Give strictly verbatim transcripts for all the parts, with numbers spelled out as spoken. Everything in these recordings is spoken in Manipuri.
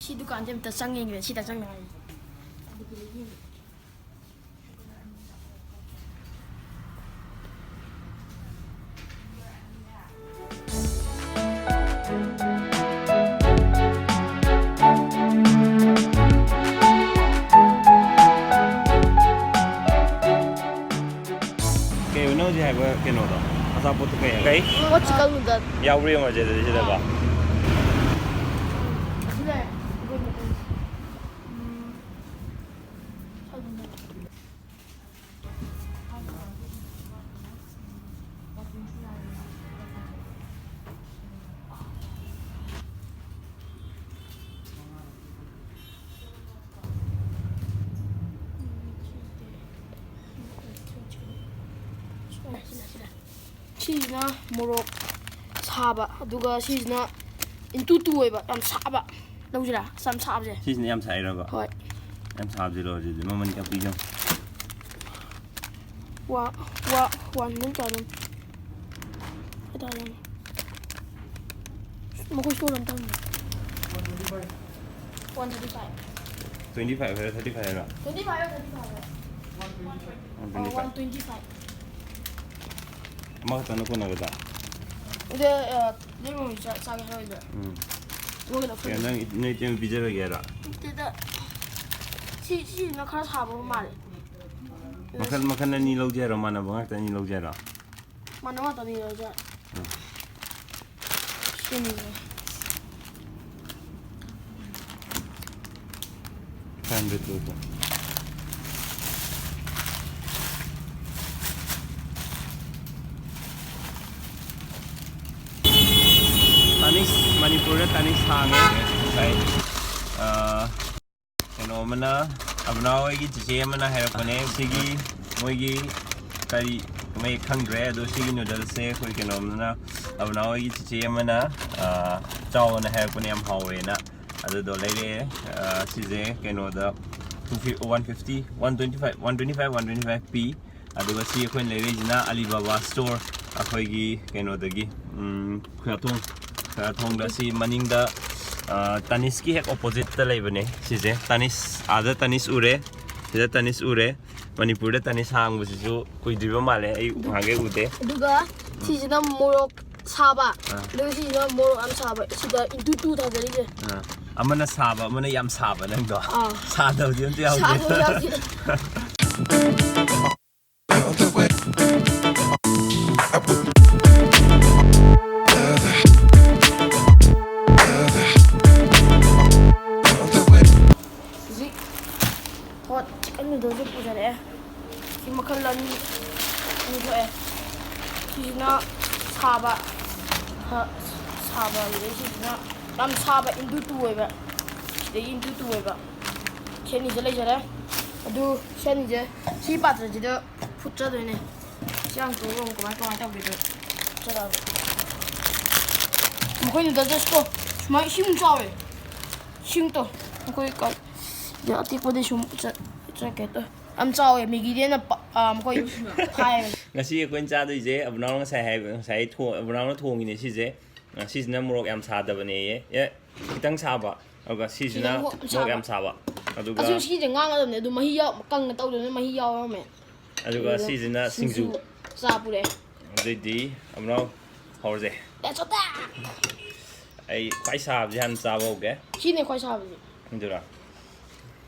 ꯁꯤ ꯗꯨꯀꯥꯟꯁꯦ ꯑꯝꯇ ꯆꯪ ꯌꯦꯡꯒꯦ, ꯁꯤꯗ ꯆꯪꯗ ꯉꯥꯏꯔꯤ꯫ ꯀꯩ ꯍꯥꯏꯕ ꯅꯪ ꯍꯧꯖꯤꯛ ꯍꯥꯏꯕ ꯀꯩꯅꯣꯗꯣ? ꯑꯆꯥꯄꯣꯠꯇꯣ ꯀꯩ ꯍꯥꯏꯕ? ꯀꯩ? ꯍꯣꯠ ꯆꯤꯛꯀꯟ ꯅꯨꯗꯜ꯫ ꯌꯥꯎꯕ꯭ꯔꯥ ꯌꯦꯡꯉꯣꯁꯦ ꯑꯗꯨꯗꯤ ꯁꯤꯗꯀꯣ꯫ ꯑꯁꯤ ꯂꯩꯔꯦ꯫ ꯎꯝ꯫ ꯁꯤꯁꯤꯅ ꯃꯣꯔꯣꯛ ꯁꯥꯕ, ꯑꯗꯨꯒ ꯁꯤꯁꯤꯅ into two ꯑꯣꯏꯕ, ꯌꯥꯝ ꯁꯥꯕ꯫ ꯂꯧꯁꯤꯔꯥ? ꯑꯁ, ꯌꯥꯝ ꯁꯥꯕꯁꯦ꯫ ꯁꯤꯁꯤꯅ ꯌꯥꯝ ꯁꯥꯏꯔꯕ? ꯍꯣꯏ꯫ ꯌꯥꯝ ꯁꯥꯕꯁꯤ ꯂꯧꯔꯁꯤ ꯑꯗꯨꯗꯤ꯫ ꯃꯃꯜ ꯀꯌꯥ ꯄꯤꯒꯦ? ꯋꯥ-, ꯋꯥ-, ꯋꯥꯟ ꯃꯤꯅꯤꯠ ꯀꯌꯥꯅꯣ? ꯀꯗꯥꯏꯗꯅꯣ? ꯃꯈꯣꯏ ꯁ꯭ꯇꯣꯔ ꯑꯝꯇ ꯍꯪꯒꯦ꯫ One thirty five. Twenty five ꯍꯥꯏꯔꯣ, thirty five ꯍꯥꯏꯔꯣ? Twenty five ꯍꯥꯏꯔꯣ, thirty five ꯍꯥꯏꯔꯣ? One twenty five. One twenty five꯫ ꯑꯃꯈꯛꯇꯅ ꯀꯣꯟꯅꯒꯗ꯭ꯔꯥ? ꯑꯗ, ꯑ, ꯂꯩꯔꯨꯝꯁꯤ ꯆꯥ-, ꯆꯥꯒꯦ ꯍꯥꯏꯔꯣꯏꯗ꯭ꯔꯥ? ꯎꯝ꯫ ꯑꯃꯒ ꯂꯧꯁꯜꯂꯣ꯫ ꯀꯩꯅꯣ, ꯅꯪ, ꯅꯣꯏ ꯏꯇꯩꯃ ꯄꯤꯖꯔꯒꯦ ꯍꯥꯏꯔꯣ? ꯅꯠꯇꯦꯗ꯫ ꯁꯤ, ꯁꯤꯁꯤꯅ ꯈꯔ ꯁꯥꯕ ꯃꯥꯜꯂꯦ꯫ ꯃꯈꯜ, ꯃꯈꯜ ꯑꯅꯤ ꯂꯧꯖꯦ ꯍꯥꯏꯔꯣ? ꯃꯥꯟꯅꯕ ꯉꯥꯛꯇ ꯑꯅꯤ ꯂꯧꯖꯦ ꯍꯥꯏꯔꯣ? ꯃꯥꯟꯅꯕ ꯉꯥꯛꯇ ꯑꯅꯤ ꯂꯧꯖꯦ꯫ ꯎꯝ꯫ ꯁꯤꯅꯤꯅꯦ꯫ Five hundred ꯇꯧꯕ꯫ ꯇꯥꯅꯤꯁ, ꯃꯅꯤꯄꯨꯔꯗ ꯇꯥꯅꯤꯁ ꯍꯥꯡꯉꯦ ꯉꯁꯥꯏ꯫ ꯑꯥ, ꯀꯩꯅꯣ ꯑꯃꯅ, ꯑꯕꯅꯥ ꯍꯣꯏꯒꯤ ꯆꯤꯆꯦ ꯑꯃꯅ ꯍꯥꯏꯔꯛꯄꯅꯦ꯫ ꯁꯤꯒꯤ ꯃꯣꯏꯒꯤ ꯀꯔꯤ ꯃꯌꯦꯛ ꯈꯪꯗ꯭ꯔꯦ, ꯑꯗꯣ ꯁꯤꯒꯤ ꯅꯨꯗꯜꯁꯦ ꯑꯩꯈꯣꯏ ꯀꯩꯅꯣꯝꯅ, ꯑꯕꯅꯥ ꯍꯣꯏꯒꯤ ꯆꯤꯆꯦ ꯑꯃꯅ, ꯑꯥ, ꯆꯥꯎꯑꯣꯅ ꯍꯥꯏꯔꯛꯄꯅꯦ, ꯌꯥꯝ ꯍꯥꯎꯋꯦꯅ꯫ ꯑꯗꯨꯗꯣ ꯂꯩꯔꯛꯑꯦ꯫ ꯑꯥ, ꯁꯤꯁꯦ ꯀꯩꯅꯣꯗ two fifty, one fifty, one twenty five, one twenty five, one twenty five ꯄꯤ꯫ ꯑꯗꯨꯒ ꯁꯤ ꯑꯩꯈꯣꯏꯅ ꯂꯩꯔꯛꯏꯁꯤꯅ ꯑꯂꯤꯕꯥꯕꯥ ꯁ꯭ꯇꯣꯔ, ꯑꯩꯈꯣꯏꯒꯤ ꯀꯩꯅꯣꯗꯒꯤ, ꯎꯝ, ꯈꯨꯌꯥꯊꯣꯡ, ꯈꯨꯌꯥꯊꯣꯡꯗ ꯁꯤ ꯃꯅꯤꯡꯗ ꯑ, ꯇꯥꯅꯤꯁꯀꯤ ꯍꯦꯛ ꯑꯣꯄꯣꯖꯤꯠꯇ ꯂꯩꯕꯅꯦ ꯁꯤꯁꯦ꯫ ꯇꯥꯅꯤꯁ, ꯑꯥꯗ ꯇꯥꯅꯤꯁ ꯎꯔꯦ, ꯁꯤꯗ ꯇꯥꯅꯤꯁ ꯎꯔꯦ꯫ ꯃꯅꯤꯄꯨꯔꯗ ꯇꯥꯅꯤꯁ ꯍꯥꯡꯕꯁꯤꯁꯨ ꯀꯨꯏꯗ꯭ꯔꯤꯕ ꯃꯥꯜꯂꯦ, ꯑꯩ ꯉꯍꯥꯟꯈꯩ ꯎꯗꯦ꯫ ꯑꯗꯨꯒ ꯁꯤꯁꯤꯅ ꯃꯣꯔꯣꯛ ꯁꯥꯕ, ꯑꯥ꯫ ꯑꯗꯨꯒ ꯁꯤꯁꯤꯅ ꯃꯣꯔꯣꯛ ꯌꯥꯝ ꯁꯥꯕ꯫ ꯁꯤꯗ into two ꯊꯥꯖꯔꯤꯁꯦ꯫ ꯑꯥ, ꯑꯃꯅ ꯁꯥꯕ, ꯑꯃꯅ ꯌꯥꯝ ꯁꯥꯕ ꯅꯪꯗꯣ꯫ ꯑꯥ꯫ ꯁꯥꯗꯕꯗꯤ ꯑꯝꯇ ꯌꯥꯎꯗꯦ꯫ ꯁꯥꯗꯕ ꯌꯥꯎꯗꯦ꯫ ꯍꯧꯖꯤꯛ ꯍꯣꯠ ꯆꯤꯛꯀꯟ ꯅꯨꯗꯜꯁꯨ ꯄꯨꯖꯔꯛꯑꯦ꯫ ꯁꯤ ꯃꯈꯜ ꯑꯅꯤ, ꯑꯅꯤ ꯊꯣꯛꯑꯦ꯫ ꯁꯤꯁꯤꯅ ꯁꯥꯕ, ꯁꯥ-, ꯁꯥꯕ, ꯑꯗꯨꯗꯩ ꯁꯤꯁꯤꯅ ꯌꯥꯝ ꯁꯥꯕ into two ꯑꯣꯏꯕ, ꯁꯤꯗꯒꯤ into two ꯑꯣꯏꯕ꯫ ꯁꯤ ꯑꯅꯤꯁꯦ ꯂꯩꯖꯔꯦ꯫ ꯑꯗꯨ ꯁꯤ ꯑꯅꯤꯁꯦ ꯁꯤ ꯄꯥꯇ꯭ꯔꯁꯤꯗ ꯐꯨꯠꯆꯗꯣꯏꯅꯦ꯫ ꯁꯤ ꯍꯥꯟꯅ ꯇꯣꯛꯑꯒ ꯑꯃꯨꯛ ꯀꯃꯥꯏ, ꯀꯃꯥꯏ ꯇꯧꯒꯦꯗꯣ ꯐꯨꯠꯆꯔꯛꯑꯒꯦ꯫ ꯃꯈꯣꯏ ꯅꯨꯗꯜꯁꯇꯣ ꯁꯨꯃꯥꯏꯅ ꯏꯁꯤꯡ ꯆꯥꯎꯋꯦ꯫ ꯏꯁꯤꯡꯗꯣ ꯑꯩꯈꯣꯏ ꯀ-, ꯑꯇꯦꯛꯄꯗꯤ ꯁꯨꯝ ꯆꯠ-, ꯆꯠꯀꯦ ꯇꯧ-, ꯌꯥꯝ ꯆꯥꯎꯋꯦ꯫ ꯃꯦꯒꯤꯗꯤ ꯍꯦꯟꯅ ꯄ-, ꯑꯥ, ꯃꯈꯣꯏ ꯍꯥꯏꯌꯦ꯫ ꯉꯁꯤ ꯑꯩꯈꯣꯏꯅ ꯆꯥꯗꯣꯏꯁꯦ ꯑꯕꯨꯅꯥꯎꯅ ꯉꯁꯥꯏ ꯍꯥꯏꯕ, ꯉꯁꯥꯏ ꯊꯣ-, ꯑꯕꯨꯅꯥꯎꯅ ꯊꯣꯡꯉꯤꯅꯦ ꯁꯤꯁꯦ꯫ ꯁꯤꯁꯤꯅ ꯃꯣꯔꯣꯛ ꯌꯥꯝ ꯁꯥꯗꯕꯅꯦꯌꯦ꯫ ꯑꯦ, ꯈꯤꯇꯪ ꯁꯥꯕ, ꯑꯗꯨꯒ ꯁꯤꯁꯤꯅ ꯁꯤꯅ ꯃꯣꯔꯣꯛ ꯃꯣꯔꯣꯛ ꯌꯥꯝ ꯌꯥꯝ ꯁꯥꯕ꯫ ꯑꯗꯨꯒ ꯑꯁꯤ ꯁꯤꯁꯦ ꯉꯥꯡꯒꯗꯕꯅꯦ, ꯑꯗꯨ ꯃꯍꯤ ꯌꯥꯎ-, ꯀꯪꯅ ꯇꯧꯗꯕꯅꯤꯅ ꯃꯍꯤ ꯌꯥꯎꯔꯝꯃꯦ꯫ ꯑꯗꯨꯒ ꯑꯗꯨꯒ ꯁꯤꯁꯤꯅ ꯁꯤꯡꯖꯨ꯫ ꯁꯤꯡꯖꯨ ꯆꯥ ꯄꯨꯔꯦ꯫ ꯑꯗꯨꯏꯗꯤ ꯑꯕꯨꯅꯥꯎ ꯍꯧꯔꯁꯦ꯫ ꯂꯦꯆꯣꯇꯥ! ꯑꯩ ꯈ꯭ꯋꯥꯏ ꯁꯥꯕꯁꯦ ꯍꯥꯟꯅ ꯆꯥꯕ ꯍꯧꯒꯦ꯫ ꯁꯤꯅꯦ ꯈ꯭ꯋꯥꯏ ꯁꯥꯕꯁꯦ꯫ ꯑꯗꯨꯔꯥ?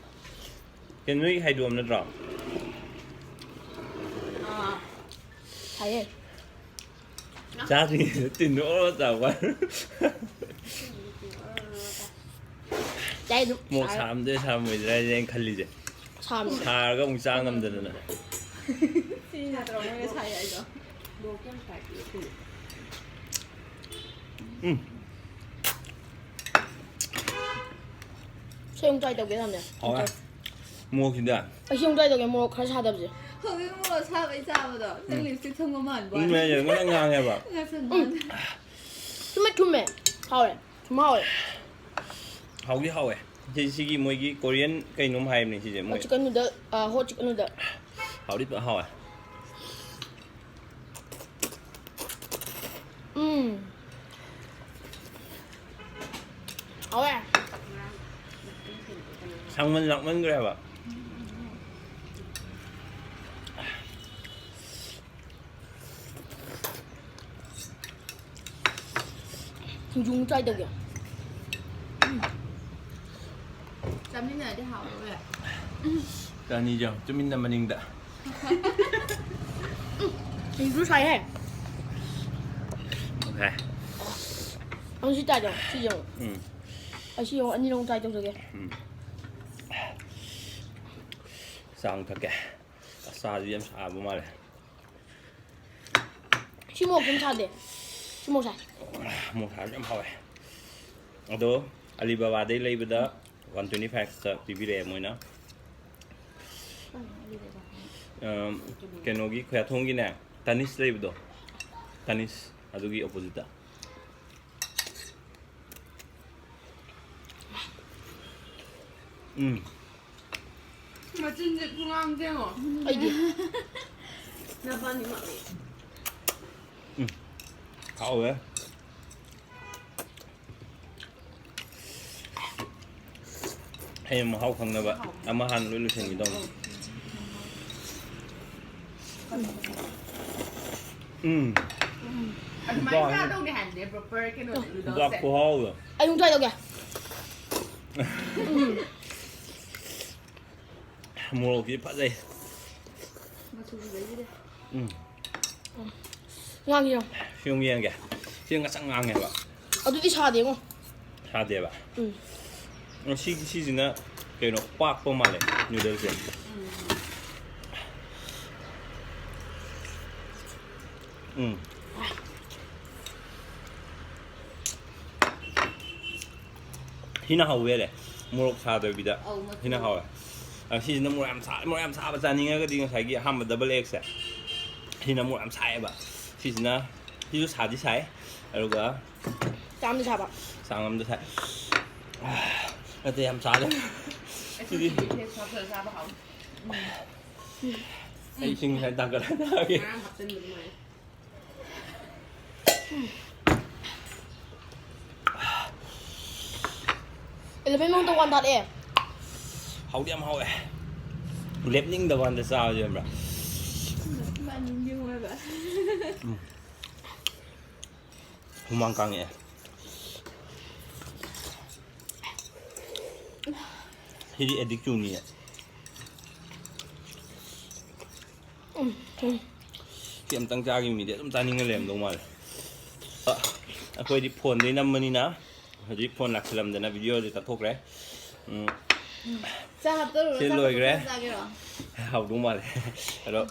ꯀꯩꯅꯣ, ꯅꯣꯏ ꯍꯥꯏꯗꯣꯛꯑꯝ ꯅꯠꯇ꯭ꯔꯣ? ꯑꯥ꯫ ꯍꯥꯏꯌꯦ꯫ ꯆꯥꯗ꯭ꯔꯤꯉꯩꯗ ꯇꯤꯟꯗꯣ ꯑꯣꯔꯣ ꯆꯥꯕ꯫ ꯆꯥꯏ ꯑꯗꯨꯝ ꯃꯣꯛ ꯁꯥꯔꯦ꯫ ꯁꯥꯔꯝꯗꯣꯏ ꯁꯥꯔꯝꯃꯣꯏꯗ꯭ꯔꯥ ꯍꯥꯏꯁꯦ ꯑꯩꯅ ꯈꯜꯂꯤꯁꯦ꯫ ꯁꯥꯔꯝꯃꯦ꯫ ꯁꯥꯔꯒ ꯑꯃꯨꯛ ꯆꯥ ꯉꯝꯗꯗꯅ꯫ ꯁꯤ ꯅꯠꯇ꯭ꯔꯣ ꯃꯣꯏꯅ ꯁꯥꯏ ꯍꯥꯏꯗꯣ? ꯎꯝ꯫ ꯁꯤ ꯑꯃꯨꯛ try ꯇꯧꯒꯦ ꯇꯧꯅꯦ꯫ ꯍꯥꯎꯋꯦ꯫ ꯃꯣꯔꯣꯛꯁꯤꯗ꯫ ꯑꯩ ꯁꯤ ꯑꯃꯨꯛ try ꯇꯧꯒꯦ, ꯃꯣꯔꯣꯛ ꯈꯔ ꯁꯥꯗꯕꯁꯦ꯫ ꯍꯧꯖꯤꯛ ꯃꯣꯔꯣꯛ ꯁꯥꯕꯩ ꯆꯥꯕꯗꯣ, ꯅꯪ ꯎꯝ꯫ Lipstick ꯁꯪꯕ ꯃꯥꯟꯕ ꯎꯝ, ꯋꯥꯅꯤ꯫ ꯂꯩꯔꯦ, ꯂꯣꯏꯅ ꯉꯥꯡꯉꯦꯕ꯫ ꯉꯥꯡꯁꯪ ꯎꯝ꯫ ꯉꯥꯡꯉꯦ꯫ ꯊꯨꯝꯃꯦ, ꯊꯨꯝꯃꯦ꯫ ꯍꯥꯎꯋꯦ꯫ ꯊꯨꯝ ꯍꯥꯎꯋꯦ꯫ ꯍꯥꯎꯗꯤ ꯍꯥꯎꯋꯦ꯫ ꯁꯤ, ꯁꯤꯒꯤ ꯃꯣꯏꯒꯤ Korean ꯀꯩꯅꯣꯝ ꯍꯥꯏꯕꯅꯤ ꯁꯤꯁꯦ ꯃꯣꯏ꯫ Hot chicken noodle, ꯑ, hot chicken noodle꯫ ꯍꯥꯎꯗꯤ ꯐꯖꯅ ꯍꯥꯎꯋꯦ꯫ ꯎꯝ꯫ ꯍꯥꯎꯋꯦ꯫ ꯁꯥꯡꯃꯟ ꯂꯥꯛꯃꯟꯈ꯭ꯔꯦ ꯍꯥꯏꯕ꯫ ꯁꯤꯡꯖꯨ ꯑꯃꯨꯛ try ꯇꯧꯒꯦ꯫ ꯆꯥꯃꯤꯟꯅꯔꯗꯤ ꯍꯥꯎꯔꯣꯏ꯫ ꯆꯥꯅꯤꯁꯦ ꯇꯨꯃꯤꯟꯅ ꯃꯅꯤꯡꯗ꯫ ꯁꯤꯡꯖꯨ ꯁꯥꯏꯍꯦ꯫ Okay꯫ ꯑꯃꯨꯛ ꯁꯤ try ꯇꯧ꯫ ꯁꯤꯁꯦ ꯑꯃꯨꯛ꯫ ꯎꯝ꯫ ꯑꯁꯤ ꯑꯃꯨꯛ ꯑꯅꯤꯔꯛ ꯑꯃꯨꯛ try ꯇꯧꯖꯒꯦ꯫ ꯎꯝ꯫ ꯆꯥ ꯑꯃꯨꯛ ꯊꯛꯀꯦ꯫ ꯑꯁ, ꯆꯥꯁꯤ ꯌꯥꯝ ꯁꯥꯕ ꯃꯥꯜꯂꯦ꯫ ꯁꯤ ꯃꯣꯔꯣꯛ ꯁꯨꯝ ꯁꯥꯗꯦ꯫ ꯁꯤ ꯃꯣꯔꯣꯛ ꯁꯥꯏ꯫ ꯃꯣꯔꯣꯛ ꯁꯥꯕꯁꯦ ꯌꯥꯝ ꯍꯥꯎꯋꯦ꯫ ꯑꯗꯣ Alibabaꯗꯩ ꯂꯩꯕꯗ one twenty fiveꯇ ꯄꯤꯕꯤꯔꯛꯑꯦ ꯃꯣꯏꯅ꯫ ꯑꯝ, ꯀꯩꯅꯣꯒꯤ ꯈꯨꯌꯥꯊꯣꯡꯒꯤꯅꯦ, ꯇꯥꯅꯤꯁ ꯂꯩꯕꯗꯣ, ꯇꯥꯅꯤꯁ ꯑꯗꯨꯒꯤ oppositeꯇ꯫ ꯎꯝ꯫ ꯃꯆꯤꯟꯁꯦ ꯈꯨꯉꯥꯡꯁꯦ ꯌꯦꯡꯉꯣ꯫ ꯑꯩꯗꯤ꯫ ꯅꯕꯥꯅꯤꯃꯛꯅꯦ꯫ ꯎꯝ꯫ ꯍꯥꯎꯋꯦ꯫ ꯍꯌꯦꯡ ꯃꯍꯥꯎ ꯈꯪꯅꯕ ꯑꯃ ꯍꯥꯟꯅ ꯂꯣꯏ ꯂꯣꯏꯁꯤꯟꯈꯤꯗꯧꯅꯤ꯫ ꯎꯝ꯫ ꯑꯗꯨꯃꯥꯏꯅ ꯆꯥꯗꯧꯅꯦ ꯍꯥꯏꯕꯅꯦ, proper ꯀꯩꯅꯣꯗ ꯆꯨꯖꯥꯛ noodlesꯁꯦ꯫ ꯈꯨꯍꯥꯎꯗꯣ꯫ ꯑꯩ ꯑꯃꯨꯛ try ꯇꯧꯒꯦ꯫ ꯃꯣꯔꯣꯛꯁꯤ ꯐꯖꯩ꯫ ꯃꯆꯨꯁꯨ ꯂꯩꯁꯤꯗꯤ꯫ ꯎꯝ꯫ ꯉꯥꯡꯉꯤꯔꯣ? ꯁꯤ ꯑꯃꯨꯛ ꯌꯦꯡꯒꯦ꯫ ꯁꯤ ꯉꯁꯪ ꯉꯥꯡꯉꯦꯕ꯫ ꯑꯗꯨꯗꯤ ꯁꯥꯗꯦꯉꯣ꯫ ꯁꯥꯗꯦꯕ? ꯎꯝ꯫ ꯑꯣ, ꯁꯤꯒꯤ, ꯁꯤꯁꯤꯅ ꯀꯩꯅꯣ ꯄꯥꯛꯄ ꯃꯥꯜꯂꯦ, noodleꯁꯦ꯫ ꯎꯝ꯫ ꯁꯤꯅ ꯍꯥꯎꯕ ꯍꯦꯜꯂꯦ꯫ ꯃꯣꯔꯣꯛ ꯁꯥꯗꯕꯤꯗ ꯑꯧ, ꯃꯆꯨ꯫ ꯁꯤꯅ ꯍꯥꯎꯋꯦ꯫ ꯑ, ꯁꯤꯁꯤꯅ ꯃꯣꯔꯣꯛ ꯌꯥꯝ ꯁꯥ-, ꯃꯣꯔꯣꯛ ꯌꯥꯝ ꯁꯥꯕ ꯆꯥꯅꯤꯡꯉꯒꯗꯤ ꯉꯁꯥꯏꯒꯤ ꯑꯍꯥꯟꯕ double Xꯁꯦ, ꯁꯤꯅ ꯃꯣꯔꯣꯛ ꯌꯥꯝ ꯁꯥꯏꯌꯦꯕ꯫ ꯁꯤꯁꯤꯅ, ꯁꯤꯁꯨ ꯁꯥꯗꯤ ꯁꯥꯏ, ꯑꯗꯨꯒ ꯆꯥꯝꯗꯤ ꯁꯥꯕ꯫ ꯆꯥꯡ ꯑꯃꯗ ꯁꯥꯏ꯫ ꯅꯠꯇꯦ, ꯌꯥꯝ ꯁꯥꯔꯦ꯫ ꯁꯤꯗꯤ ꯑꯩꯈꯣꯏꯒꯤ ꯐꯦꯁ ꯋꯥꯁꯇ ꯆꯥꯕ ꯍꯥꯎꯅꯤ꯫ ꯑꯩ ꯏꯁꯤꯡ ꯉꯁꯥꯏ ꯇꯥꯡꯈꯠꯂ ꯊꯛꯑꯒꯦ꯫ ꯉꯔꯥꯡ ꯍꯥꯞꯆꯤꯟꯕ ꯑꯗꯨꯃꯥꯏꯅ꯫ ꯏꯂꯚꯦꯟ ꯃꯃꯥꯡꯗ ꯋꯥꯟ ꯊꯥꯔꯛꯑꯦ꯫ ꯍꯥꯎꯗꯤ ꯌꯥꯝ ꯍꯥꯎꯋꯦ꯫ ꯂꯦꯞꯅꯤꯡꯗꯕ ꯀꯥꯟꯗ ꯆꯥꯕꯁꯦ ꯈꯪꯕ꯭ꯔꯥ? ꯃꯅꯤꯡꯗꯤ ꯑꯣꯏꯕ꯫ ꯍꯨꯃꯥꯡ ꯀꯥꯡꯉꯛꯑꯦ꯫ ꯁꯤꯗꯤ ꯑꯦꯗꯤꯛ ꯆꯨꯅꯤꯌꯦ꯫ ꯁꯤ ꯑꯝꯇꯪ ꯆꯥꯈꯤꯕ ꯃꯤꯗꯤ ꯑꯗꯨꯝ ꯆꯥꯅꯤꯡꯉ ꯂꯩꯔꯝꯗꯧ ꯃꯥꯜꯂꯦ꯫ ꯑ, ꯑꯩꯈꯣꯏꯗꯤ ꯐꯣꯟꯗꯩ ꯅꯝꯕꯅꯤꯅ ꯍꯧꯖꯤꯛ ꯐꯣꯟ ꯂꯥꯛꯁꯤꯜꯂꯝꯗꯅ ꯚꯤꯗꯤꯑꯣꯁꯦ ꯇꯠꯊꯣꯛꯈ꯭ꯔꯦ꯫ ꯎꯝ, ꯆꯥ ꯍꯥꯞꯇꯣꯔꯤꯕ꯭ꯔꯣ? ꯁꯤ ꯆꯥ ꯂꯣꯏꯈ꯭ꯔꯦ꯫ ꯍꯥꯞꯄꯒ ꯆꯥꯒꯦꯔꯣ? ꯍꯥꯎꯗꯧ ꯃꯥꯜꯂꯦ꯫ ꯑꯗꯣ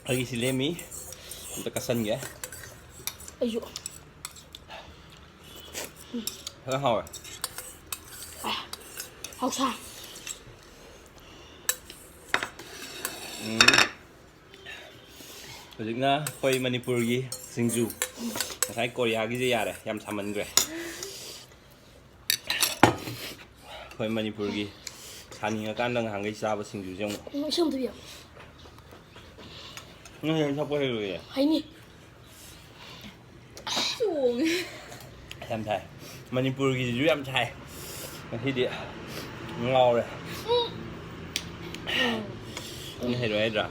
ꯑꯩꯒꯤ ꯁꯤ ꯂꯦꯝꯃꯤ꯫ ꯑꯝꯇ ꯀꯠꯁꯟꯒꯦ꯫ ꯑꯩꯁꯨ꯫ ꯐꯖꯅ ꯍꯥꯎꯋꯦ꯫ ꯍꯥꯎꯁꯥ꯫ ꯎꯝ꯫ ꯍꯧꯖꯤꯛꯅ ꯑꯩꯈꯣꯏ ꯃꯅꯤꯄꯨꯔꯒꯤ ꯁꯤꯡꯖꯨ꯫ ꯉꯁꯥꯏ ꯀꯣꯔꯤꯌꯥꯒꯤꯁꯦ ꯌꯥꯔꯦ, ꯌꯥꯝ ꯁꯥꯃꯟꯈ꯭ꯔꯦ꯫ ꯑꯩꯈꯣꯏ ꯃꯅꯤꯄꯨꯔꯒꯤ ꯁꯥꯅꯤꯡꯉꯀꯥꯟꯗ ꯉꯍꯥꯟꯈꯩ ꯆꯥꯕ ꯁꯤꯡꯖꯨꯁꯦ ꯑꯃꯨꯛ꯫ ꯎꯝ, ꯏꯁꯤꯡ ꯑꯝꯇ ꯄꯤꯌꯣ꯫ ꯅꯪ ꯍꯩ ꯊꯛꯄ ꯍꯩꯔꯣꯏꯌꯦ? ꯍꯩꯅꯤ꯫ ꯆꯣꯡꯉꯦ꯫ ꯌꯥꯝ ꯁꯥꯏ꯫ ꯃꯅꯤꯄꯨꯔꯒꯤꯁꯤꯁꯨ ꯌꯥꯝ ꯁꯥꯏ꯫ ꯉꯁꯤꯗꯤ ꯉꯥꯎꯔꯦ꯫ ꯎꯝ꯫ ꯅꯪ ꯍꯩꯔꯣꯏ ꯍꯥꯏꯗ꯭ꯔꯥ?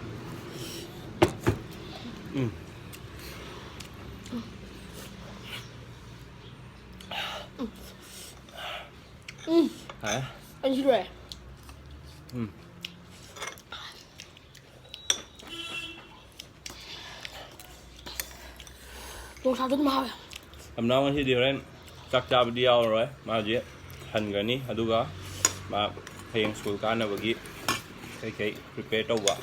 ꯎꯝ꯫ ꯎꯝ꯫ ꯍꯥꯏ? ꯑꯩꯁꯨ ꯂꯣꯏꯔꯦ꯫ ꯎꯝ꯫ ꯌꯣꯡꯁꯥꯁꯨ ꯑꯗꯨꯝ ꯍꯥꯎꯋꯦ꯫ ꯌꯥꯝꯅ ꯉꯁꯤꯗꯤ ꯍꯣꯔꯦꯟ ꯆꯥꯛ ꯆꯥꯕꯗꯤ ꯌꯥꯎꯔꯔꯣꯏ꯫ ꯃꯥꯁꯦ ꯍꯟꯈ꯭ꯔꯅꯤ꯫ ꯑꯗꯨꯒ ꯃꯥ ꯍꯌꯦꯡ ꯁ꯭ꯀꯨꯜ ꯀꯥꯅꯕꯒꯤ ꯀꯩꯀꯩ ꯄ꯭ꯔꯤꯄꯦꯌꯔ ꯇꯧꯕ꯫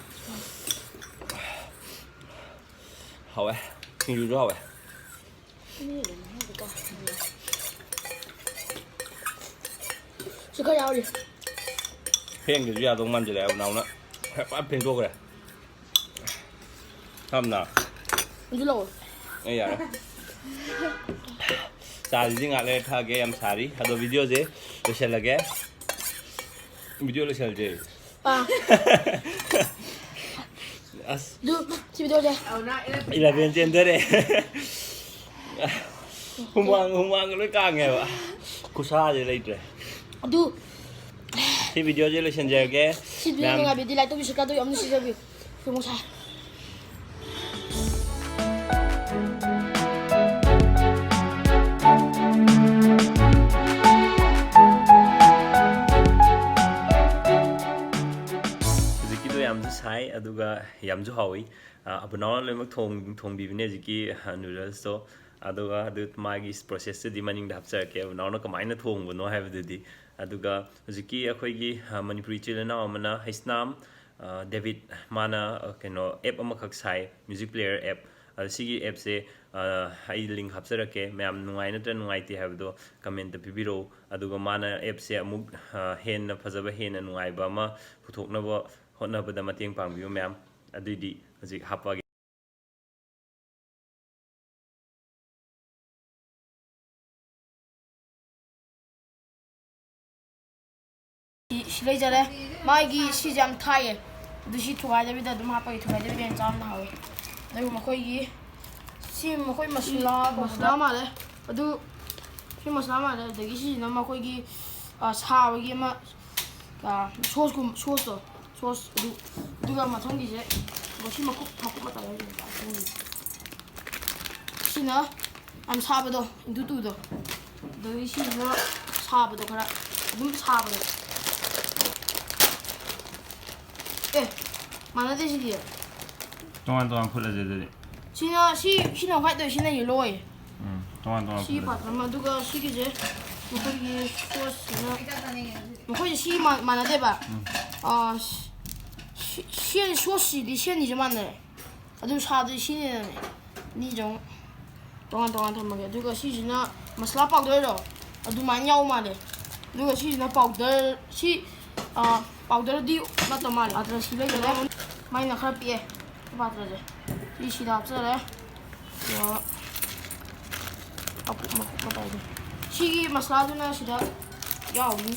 ꯍꯥꯎꯋꯦ꯫ ꯁꯤꯡꯖꯨꯁꯨ ꯍꯥꯎꯋꯦ꯫ ꯁꯤ ꯈꯔ ꯌꯥꯎꯔꯤ꯫ ꯐꯦꯡꯗꯁꯨ ꯌꯥꯗꯧ ꯃꯥꯟꯁꯤꯜꯂꯛꯑꯦ ꯅꯥꯎꯅ꯫ ꯐꯖꯅ ꯐꯦꯡꯗꯣꯛꯈ꯭ꯔꯦ꯫ ꯁꯝꯅ꯫ ꯑꯗꯨ ꯂꯧꯔꯣ꯫ ꯑꯩ ꯌꯥꯔꯦ꯫ ꯆꯥꯁꯤꯗꯤ ꯉꯥꯛ ꯂꯩꯔ ꯊꯛꯑꯒꯦ, ꯌꯥꯝ ꯁꯥꯔꯤ꯫ ꯑꯗꯣ ꯚꯤꯗꯤꯑꯣꯁꯦ ꯂꯣꯏꯁꯤꯜꯂꯒꯦ꯫ ꯚꯤꯗꯤꯑꯣ ꯂꯣꯏꯁꯤꯜꯂꯁꯦ꯫ ꯑꯥ꯫ ꯑꯁ꯫ ꯑꯗꯨ ꯁꯤ ꯚꯤꯗꯤꯑꯣꯁꯦ꯫ ꯏꯂꯚꯦꯟ ꯆꯦꯟꯊꯔꯦ꯫ ꯍꯨꯃꯥꯡ, ꯍꯨꯃꯥꯡꯒ ꯂꯣꯏ ꯀꯥꯡꯉꯦꯕ꯫ ꯈꯨꯁꯥꯁꯦ ꯂꯩꯇ꯭ꯔꯦ꯫ ꯑꯗꯨ ꯁꯤ ꯚꯤꯗꯤꯑꯣꯁꯦ ꯂꯣꯏꯁꯤꯟꯖꯔꯒꯦ꯫ ꯁꯤ ꯚꯤꯗꯤꯑꯣ ꯃꯌꯥꯝ ꯅꯨꯡꯉꯥꯏꯕꯤꯗꯤ ꯂꯥꯏꯛ ꯇꯧꯕꯤꯁꯨ ꯀꯥꯗꯣ ꯌꯥꯝꯅ ꯁꯤꯖꯕꯤꯌꯨ꯫ ꯈꯨꯔꯨꯝꯃꯨ ꯁꯥ꯫ ꯍꯧꯖꯤꯛꯀꯤꯗꯣ ꯌꯥꯝꯁꯨ ꯁꯥꯏ, ꯑꯗꯨꯒ ꯌꯥꯝꯁꯨ ꯍꯥꯎꯏ꯫ ꯑ, ꯑꯕꯨꯅꯥꯎꯅ ꯂꯣꯏꯅꯃꯛ ꯊꯣꯡ-, ꯊꯣꯡꯕꯤꯕꯅꯦ ꯍꯧꯖꯤꯛꯀꯤ, ꯑ, ꯅꯨꯗꯜꯁꯇꯣ꯫ ꯑꯗꯨꯒ ꯑꯗꯨ ꯃꯥꯒꯤ ꯄ꯭ꯔꯣꯁꯦꯁꯇꯨꯗꯤ ꯃꯅꯤꯡꯗ ꯍꯥꯞꯆꯔꯛꯀꯦ, ꯑꯕꯨꯅꯥꯎꯅ ꯀꯃꯥꯏꯅ ꯊꯣꯡꯕꯅꯣ ꯍꯥꯏꯕꯗꯨꯗꯤ꯫ ꯑꯗꯨꯒ ꯍꯧꯖꯤꯛꯀꯤ ꯑꯩꯈꯣꯏꯒꯤ, ꯑ, ꯃꯅꯤꯄꯨꯔꯤ ꯏꯆꯤꯜ ꯏꯅꯥꯎ ꯑꯃꯅ, ꯍꯩꯁꯅꯥꯝ, ꯑ, ꯗꯦꯕꯤꯠ, ꯃꯥꯅ, ꯑ, ꯀꯩꯅꯣ, ꯑꯦꯞ ꯑꯃꯈꯛ ꯁꯥꯏ, ꯃ꯭ꯌꯨꯖꯤꯛ ꯄ꯭ꯂꯦꯌꯔ ꯑꯦꯞ꯫ ꯑꯗ ꯁꯤꯒꯤ ꯑꯦꯞꯁꯦ, ꯑ, ꯑꯩ ꯂꯤꯡ ꯍꯥꯞꯆꯔꯛꯀꯦ, ꯃꯌꯥꯝ ꯅꯨꯡꯉꯥꯏ ꯅꯠꯇ꯭ꯔ ꯅꯨꯡꯉꯥꯏꯇꯦ ꯍꯥꯏꯕꯗꯣ ꯀꯃꯦꯟꯇ ꯄꯤꯕꯤꯔꯛꯎ꯫ ꯑꯗꯨꯒ ꯃꯥꯅ ꯑꯦꯞꯁꯦ ꯑꯃꯨꯛ, ꯑ, ꯍꯦꯟꯅ ꯐꯖꯕ, ꯍꯦꯟꯅ ꯅꯨꯡꯉꯥꯏꯕ ꯑꯃ ꯄꯨꯊꯣꯛꯅꯕ ꯍꯣꯠꯅꯕꯗ ꯃꯇꯦꯡ ꯄꯥꯡꯕꯤꯌꯨ ꯃꯌꯥꯝ꯫ ꯑꯗꯨꯏꯗꯤ ꯍꯧꯖꯤꯛ ꯍꯥꯞꯄꯛꯑꯒꯦ꯫ ꯁꯤ ꯂꯩꯖꯔꯦ꯫ ꯃꯥꯒꯤ ꯁꯤꯁꯦ ꯌꯥꯝ ꯊꯥꯏꯌꯦ꯫ ꯑꯗꯨ ꯁꯤ ꯊꯨꯒꯥꯏꯗꯕꯤꯗ ꯑꯗꯨꯝ ꯍꯥꯞꯄꯒꯤ, ꯊꯨꯒꯥꯏꯗꯕꯤꯗ ꯌꯥꯝ ꯆꯥꯝꯅ ꯍꯥꯎꯋꯦ꯫ ꯑꯗꯨꯒ ꯃꯈꯣꯏꯒꯤ ꯁꯤ ꯃꯈꯣꯏ ꯃꯁꯂꯥ, ꯃꯁꯂꯥ ꯃꯥꯜꯂꯦ꯫ ꯑꯗꯨ ꯁꯤ ꯃꯁꯂꯥ ꯃꯥꯜꯂꯦ꯫ ꯑꯗꯒꯤ ꯁꯤꯁꯤꯅ ꯃꯈꯣꯏꯒꯤ, ꯑ, ꯁꯥꯕꯒꯤ ꯑꯃ, ꯑ, ꯁꯣꯁꯀꯨꯝ-, ꯁꯣꯁꯇꯣ꯫ ꯁꯣꯁ ꯑꯗꯨ, ꯑꯗꯨꯒ ꯃꯊꯪꯒꯤꯁꯦ ꯁꯤ ꯃꯀꯨꯞ, ꯃꯀꯨꯞ ꯃꯇꯥ ꯌꯥꯎꯔꯤꯁꯦ꯫ ꯁꯤꯅ ꯌꯥꯝ ꯁꯥꯕꯗꯣ, ꯏꯟꯇꯨ ꯇꯨꯗꯣ꯫ ꯑꯗꯒꯤ ꯁꯤꯁꯤꯅ ꯁꯥꯕꯗꯣ, ꯈꯔ ꯑꯗꯨꯝ ꯁꯥꯕꯗꯣ꯫ ꯑꯦ, ꯃꯥꯟꯅꯗꯦ ꯁꯤꯗꯤ꯫ ꯇꯣꯉꯥꯟ ꯇꯣꯉꯥꯟ ꯐꯨꯠꯂꯁꯦ ꯑꯗꯨꯗꯤ꯫ ꯁꯤꯅ, ꯁꯤ, ꯁꯤꯅ ꯋꯥꯏꯠ ꯑꯣꯏ, ꯁꯤꯅ ꯌꯦꯜꯂꯣ ꯑꯣꯏ꯫ ꯎꯝ, ꯇꯣꯉꯥꯟ ꯇꯣꯉꯥꯟ ꯁꯤ ꯐꯨꯠꯂꯁꯦ꯫ ꯄꯥꯇ꯭ꯔ ꯑꯃ, ꯑꯗꯨꯒ ꯁꯤꯒꯤꯁꯦ ꯃꯈꯣꯏꯒꯤ ꯁꯣꯁꯁꯤꯅ, ꯃꯈꯣꯏꯁꯦ ꯁꯤ ꯃꯥ-, ꯃꯥꯟꯅꯗꯦꯕ꯫ ꯎꯝ꯫ ꯑꯥ, ꯁꯤ, ꯁꯤ, ꯁꯤ ꯁꯣꯁꯁꯤꯗꯤ ꯁꯤ ꯑꯅꯤꯁꯦ ꯃꯥꯟꯅꯔꯦ꯫ ꯑꯗꯨ ꯁꯥꯗꯣꯏ ꯁꯤꯅꯤꯗꯅ꯫ ꯑꯅꯤꯁꯦ ꯑꯃꯨꯛ ꯇꯣꯉꯥꯟ ꯇꯣꯉꯥꯟ ꯊꯝꯃꯒꯦ꯫ ꯑꯗꯨꯒ ꯁꯤꯁꯤꯅ ꯃꯁꯂꯥ ꯄꯥꯎꯗꯔꯗꯣ ꯑꯗꯨꯃꯥꯏꯅ ꯌꯥꯎ ꯃꯥꯜꯂꯦ꯫ ꯑꯗꯨꯒ ꯁꯤꯁꯤꯅ ꯄꯥꯎꯗꯔ, ꯁꯤ, ꯑ, ꯄꯥꯎꯗꯔꯗꯤ ꯅꯠꯇ ꯃꯥꯜꯂꯦ꯫ ꯄꯥꯇ꯭ꯔ ꯁꯤ ꯂꯩꯖꯔꯦ꯫ ꯃꯥꯏꯅ ꯈꯔ ꯄꯤꯛꯑꯦ ꯄꯥꯇ꯭ꯔꯁꯦ꯫ ꯁꯤ ꯁꯤꯗ ꯍꯥꯞꯆꯔꯦ꯫ ꯑꯗꯨꯒ ꯃꯀꯨꯞ ꯃꯀꯨꯞ ꯃꯇꯥꯏꯗꯣ꯫ ꯁꯤꯒꯤ ꯃꯁꯂꯥꯗꯨꯅ ꯁꯤꯗ ꯌꯥꯎꯅꯤ꯫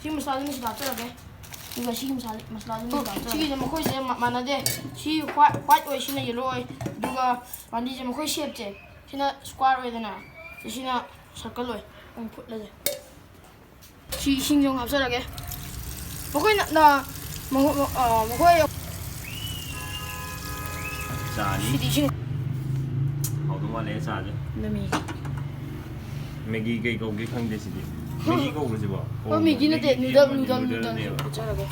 ꯁꯤ ꯃꯁꯂꯥꯗꯨꯅ ꯁꯤꯗ ꯍꯥꯞꯆꯔꯒꯦ꯫ ꯑꯗꯨꯒ ꯁꯤꯒꯤ ꯃꯁꯂꯥ-, ꯃꯁꯂꯥꯗꯨꯅ ꯁꯤꯗ ꯍꯥꯞꯆꯔꯒꯦ꯫ ꯁꯤꯒꯤꯁꯦ ꯃꯈꯣꯏꯁꯦ ꯃꯥ-, ꯃꯥꯟꯅꯗꯦ꯫ ꯁꯤ ꯋꯥꯏꯠ, ꯋꯥꯏꯠ ꯑꯣꯏ, ꯁꯤꯅ ꯌꯦꯜꯂꯣ ꯑꯣꯏ꯫ ꯑꯗꯨꯒ ꯄꯥꯝꯕꯤꯁꯦ ꯃꯈꯣꯏ ꯁꯦꯞꯁꯦ, ꯁꯤꯅ ꯁ꯭ꯀ꯭ꯋꯥꯔ ꯑꯣꯏꯗꯅ, ꯁꯤꯅ ꯁꯔꯀꯜ ꯑꯣꯏ꯫ ꯐꯨꯠꯂꯁꯦ꯫ ꯁꯤ ꯏꯁꯤꯡꯁꯨ ꯑꯃꯨꯛ ꯍꯥꯞꯆꯔꯒꯦ꯫ ꯃꯈꯣꯏꯅ, ꯅ, ꯃꯈꯣꯏ, ꯑ, ꯃꯈꯣꯏ ꯆꯥꯅꯤ꯫ ꯁꯤꯗꯤ ꯏꯁꯤꯡ꯫ ꯍꯥꯎꯗꯧ ꯃꯥꯜꯂꯦ ꯆꯥꯁꯦ꯫ ꯅꯃꯤ꯫ ꯃꯦꯒꯤ ꯀꯩ ꯀꯧꯒꯦ ꯈꯪꯗꯦ ꯁꯤꯗꯤ꯫ ꯃꯦꯒꯤ ꯀꯧꯕꯁꯤꯕꯣ? ꯑꯣ, ꯃꯦꯒꯤ ꯅꯠꯇꯦ, ꯃꯦꯒꯤ ꯅꯨꯗꯜ, ꯑꯃꯅꯤ, ꯅꯨꯗꯜ, ꯅꯨꯗꯜꯅꯦꯕ꯫ ꯅꯨꯗꯜ ꯐꯨꯠꯆꯔꯒꯦ꯫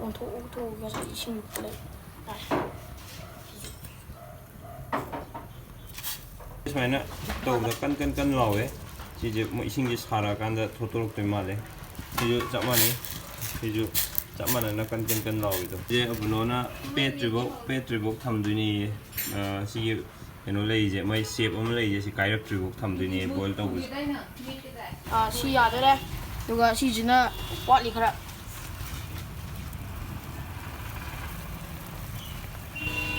ꯑꯣꯟꯊꯣꯛ ꯑꯣꯟꯊꯣꯛꯑꯒ ꯏꯁꯤꯡ ꯂꯩ꯫ ꯁꯨꯃꯥꯏꯅ ꯇꯧꯕꯗ ꯀꯟ ꯀꯟ ꯀꯟ ꯂꯥꯎꯋꯦ꯫ ꯁꯤꯁꯦ ꯃꯣꯏ ꯏꯁꯤꯡꯁꯦ ꯁꯥꯔꯛꯑꯀꯥꯟꯗ ꯊꯣꯛꯇꯣꯔꯛꯇꯣꯏ ꯃꯥꯜꯂꯦ꯫ ꯁꯤꯁꯨ ꯆꯞ ꯃꯥꯟꯅꯩ꯫ ꯁꯤꯁꯨ ꯆꯞ ꯃꯥꯟꯅꯅ ꯀꯟ ꯀꯟ ꯀꯟ ꯂꯥꯎꯋꯤꯗꯣ꯫ ꯁꯤꯁꯦ ꯑꯕꯨꯅꯣꯅ ꯄꯦꯠꯇ꯭ꯔꯤꯐꯥꯎ, ꯄꯦꯠꯇ꯭ꯔꯤꯐꯥꯎ ꯊꯝꯗꯣꯏꯅꯦꯌꯦ꯫ ꯑ, ꯁꯤꯒꯤ ꯀꯩꯅꯣ ꯂꯩꯔꯤꯁꯦ, ꯃꯥꯏ ꯁꯦꯞ ꯑꯃ ꯂꯩꯔꯤꯁꯦ, ꯁꯤ ꯀꯥꯏꯔꯛꯇ꯭ꯔꯤꯐꯥꯎ ꯊꯝꯗꯣꯏꯅꯦ ꯕꯣꯏꯜ ꯇꯧꯕꯁꯦ꯫ ꯑ, ꯁꯤ ꯌꯥꯗꯣꯔꯦ꯫ ꯑꯗꯨꯒ ꯁꯤꯁꯤꯅ ꯋꯥꯠꯂꯤ ꯈꯔ꯫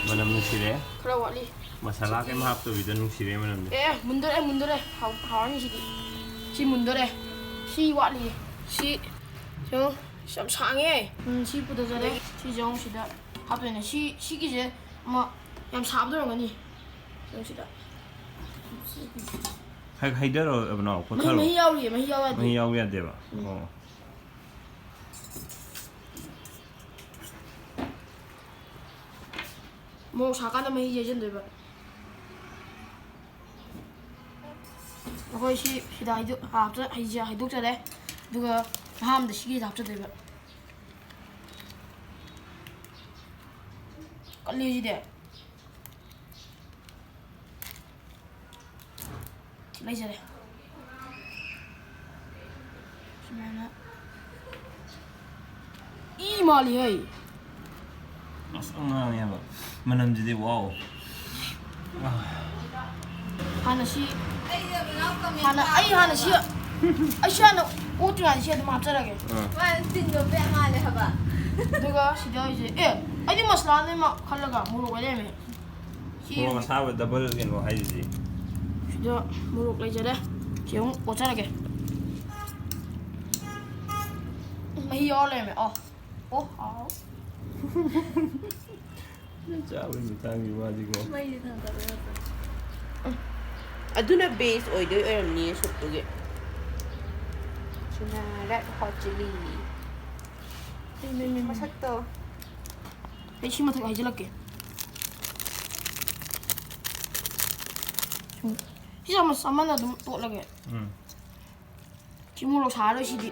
ꯃꯅꯝ ꯅꯨꯡꯁꯤꯔꯦ꯫ ꯈꯔ ꯋꯥꯠꯂꯤ꯫ ꯃꯁꯥꯂꯥ ꯀꯩꯝ ꯍꯥꯞꯇꯕꯤꯗ ꯅꯨꯡꯁꯤꯔꯦ ꯃꯅꯝꯁꯦ꯫ ꯑꯦ, ꯃꯨꯟꯗꯣꯔꯦ, ꯃꯨꯟꯗꯣꯔꯦ꯫ ꯍꯥꯎ-, ꯍꯥꯎꯔꯅꯤ ꯁꯤꯗꯤ꯫ ꯁꯤ ꯃꯨꯟꯗꯣꯔꯦ꯫ ꯁꯤ, ꯁꯤ ꯌꯦꯡꯉꯣ꯫ ꯁꯤ ꯌꯥꯝ ꯁꯥꯡꯉꯦ꯫ ꯎꯝ, ꯁꯤ ꯄꯨꯊꯖꯔꯦ꯫ ꯁꯤꯁꯦ ꯑꯃꯨꯛ ꯁꯤꯗ ꯍꯥꯞꯇꯣꯏꯅꯦ꯫ ꯁꯤ, ꯁꯤꯒꯤꯁꯦ ꯑꯃ ꯌꯥꯝ ꯁꯥꯕꯗ ꯑꯣꯏꯔꯝꯒꯅꯤ꯫ ꯁꯤ ꯁꯤꯗ꯫ ꯍꯩ-, ꯍꯩꯊꯔꯣ, ꯅꯥꯎ, ꯃꯍꯤ, ꯀꯣꯠꯊꯔꯣ꯫ ꯃꯍꯤ ꯌꯥꯎꯔꯤꯌꯦ, ꯃꯍꯤ ꯌꯥꯎꯔꯗꯤ꯫ ꯃꯍꯤ ꯌꯥꯎ ꯌꯥꯗꯦꯕ? ꯎꯝ꯫ ꯑꯣ꯫ ꯃꯣꯔꯣꯛ ꯁꯥꯀꯥꯟꯗ ꯃꯍꯤ ꯍꯩꯖꯤꯟꯗꯣꯏꯕ꯫ ꯑꯩꯈꯣꯏ ꯁꯤ ꯁꯤꯗ ꯍꯩꯗꯣꯛ-, ꯍꯥꯞꯆ-, ꯍꯩꯁꯦ ꯍꯩꯗꯣꯛꯆꯔꯦ꯫ ꯑꯗꯨꯒ ꯑꯍꯥꯟꯕꯗ ꯁꯤꯒꯤꯗ ꯍꯥꯞꯆꯗꯣꯏꯕ꯫ ꯀꯜꯂꯤ ꯁꯤꯗꯤ꯫ ꯂꯩꯖꯔꯦ꯫ ꯁꯨꯃꯥꯏꯅ꯫ ꯏ ꯃꯥꯜꯂꯤ ꯍꯩ꯫ ꯑꯁ, ꯑꯉꯥꯡꯅꯦꯕ꯫ ꯃꯅꯝꯁꯤꯗꯤ, wow꯫ ꯍꯥꯟꯅ ꯁꯤ, ꯍꯥꯟꯅ, ꯑꯩ ꯍꯥꯟꯅ ꯁꯤ, ꯑꯩ ꯁꯤ ꯍꯥꯟꯅ ꯑꯣꯠꯇ꯭ꯔꯤꯉꯩꯗ ꯁꯤ ꯑꯗꯨꯝ ꯍꯥꯞꯆꯔꯒꯦ꯫ ꯑꯥ꯫ ꯃꯥ ꯇꯤꯟꯗꯣ ꯕꯦꯛ ꯃꯥꯜꯂꯦ ꯍꯥꯏꯕ꯫ ꯑꯗꯨꯒ ꯁꯤꯗ ꯑꯩꯁꯦ, ꯑꯦ, ꯑꯩꯗꯤ ꯃꯁꯂꯥꯅꯦ ꯃꯥ ꯈꯜꯂꯒ ꯃꯣꯔꯣꯛ ꯑꯣꯏ ꯂꯩꯔꯝꯃꯦ꯫ ꯁꯤ ꯃꯣꯔꯣꯛ ꯑꯁꯥꯕ ꯗꯕꯜ ꯀꯩꯅꯣ ꯍꯥꯏꯁꯤꯗꯤ꯫ ꯁꯤꯗ ꯃꯣꯔꯣꯛ ꯂꯩꯖꯔꯦ꯫ ꯁꯤ ꯑꯃꯨꯛ ꯑꯣꯠꯆꯔꯒꯦ꯫ ꯃꯍꯤ ꯌꯥꯎꯔ ꯂꯩꯔꯝꯃꯦ꯫ ꯑꯣ꯫ ꯑꯣ ꯍꯥꯎ꯫ ꯆꯥꯕꯒꯤ ꯃꯇꯥꯡꯒꯤ ꯋꯥꯗꯤꯀꯣ꯫ ꯃꯩꯁꯦ ꯊꯥꯡꯒꯠꯂꯣ ꯌꯥꯗ꯭ꯔꯣ? ꯑꯗꯨꯅ ꯕꯦꯁ ꯑꯣꯏꯗꯣꯏ ꯑꯣꯏꯔꯝꯅꯤꯌꯦ ꯁꯨꯞꯇꯨꯒꯤ꯫ ꯁꯤꯅ ꯔꯦꯠ ꯍꯣꯠ ꯆꯤꯂꯤ꯫ ꯃꯁꯛꯇꯣ꯫ ꯑꯩ ꯁꯤ ꯃꯊꯛ ꯍꯩꯖꯤꯜꯂꯛꯀꯦ꯫ ꯁꯤ ꯆꯥꯃꯁ ꯑꯃꯅ ꯑꯗꯨꯝ ꯇꯣꯠꯂꯒꯦ꯫ ꯎꯝ꯫ ꯁꯤ ꯃꯣꯔꯣꯛ ꯁꯥꯔꯔꯣꯏ ꯁꯤꯗꯤ꯫